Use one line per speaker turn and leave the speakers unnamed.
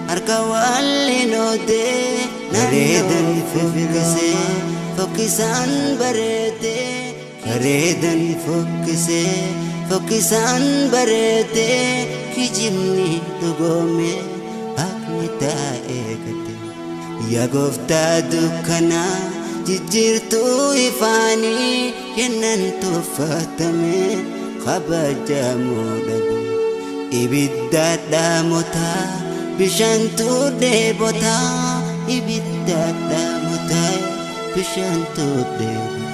Harka waliin oodee bareedan fokkisee fokkisaan bareedee bareedan fokkisee fokkisaan bareedee kijibni dhugoome haqni taa'ee gate. Yaa gooftaa dukkanaa jijjiirtuu ifaanii kennan tuffatame kabajamuu dhabe. Ibidda dhaamotaa bishaantu dheebotaa ibidda dhaamotaa bishaantu dheebotaa.